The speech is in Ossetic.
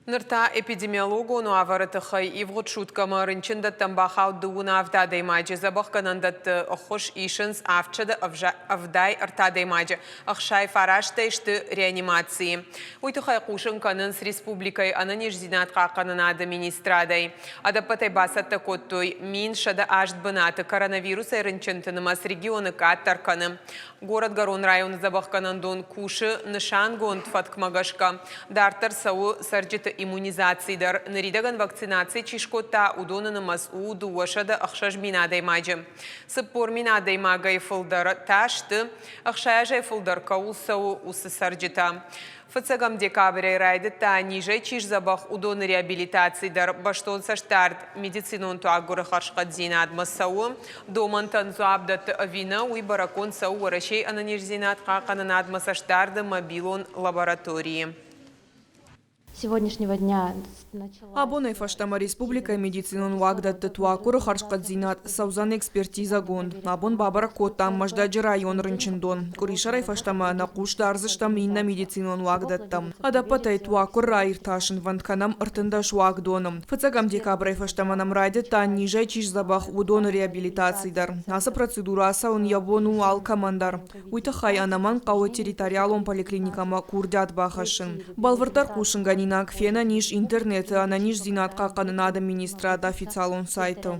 Ныр та эпидемиологон уавӕры тыххӕй ивгъуыд суткӕмӕ рынчындӕттӕм бахауд дыууын авд адӕймаджы. Дзӕбӕхгӕнӕндӕтты ӕххуыс исынц 783 адӕймаджы, 69-ӕй сты реанимацийы. Уый тыххӕй хъусын кӕнынц республикӕйы ӕнӕниздзинад хъахъхъӕнынады министрадӕй. Ӕдӕппӕтӕй бацӕттӕ кодтой 1108 бынаты. Коронавирусӕй рынчынты нымӕц регионы къаддӕр кӕны. Горӕтгӕрон районы дзӕбӕхгӕнӕндон кусы нысангонд фӕткмӕ гӕсгӕ. Дарддӕр цӕуы цӕрджыты иммунизаци дӕр. Ныридӕгӕн вакцинаци чи скодта, уыдоны нымӕц у 206 000 адӕймаджы. 40 000 адӕймагӕй фылдӕр та сты, 60 азӕй фылдӕр кӕуыл цӕуы, уыцы цӕрджытӕ. Фыццӕгӕм декабрӕй райдыдта, низӕй чи сдзӕбӕх, уыдоны реабилитаци дӕр. Бӕстон цӕстдард медицинон туаггуыры хӕрзхъӕддзинадмӕ цӕуы. Домӕнтӕн дзуапп дӕтты ӕви нӕ, уый бӕрӕггонд цӕуы Уӕрӕсейы ӕнӕниздзинад хъахъхъӕнынадмӕ цӕстдарды мобилон лабораторийы. Сегодняшнего дня Абонӕй фӕстӕмӕ республикӕйы медицинон уагдӕтты туаггуыры хӕрзхъӕддзинад цӕудзӕн экспертизӕгонд. Абон бабӕрӕг кодтам Мӕздӕджы районы рынчындон. Къуырисӕрӕй фӕстӕмӕ нӕ хъус дардзыстӕм иннӕ медицинон уагдӕттӕм. Ӕдӕппӕтӕй туаггуыр раиртасынвӕнд кӕнӕм 13 уагдоны. Фыццӕгӕм декабрӕй фӕстӕмӕ нӕм райдыдта, низӕй чи сдзӕбӕх, уыдоны реабилитаци дӕр. Ацы процедурӕ ацӕуын йӕ бон у алкӕмӕн дӕр. Уый тыххӕй ӕнӕмӕнг хъӕуы территориалон поликлиникӕмӕ курдиат бахӕссын. Бӕлвырддӕр хъусынгӕнинаг фенӕн ис интернеты ӕнӕниздзинад хъахъхъӕнынады министрады официалон сайты.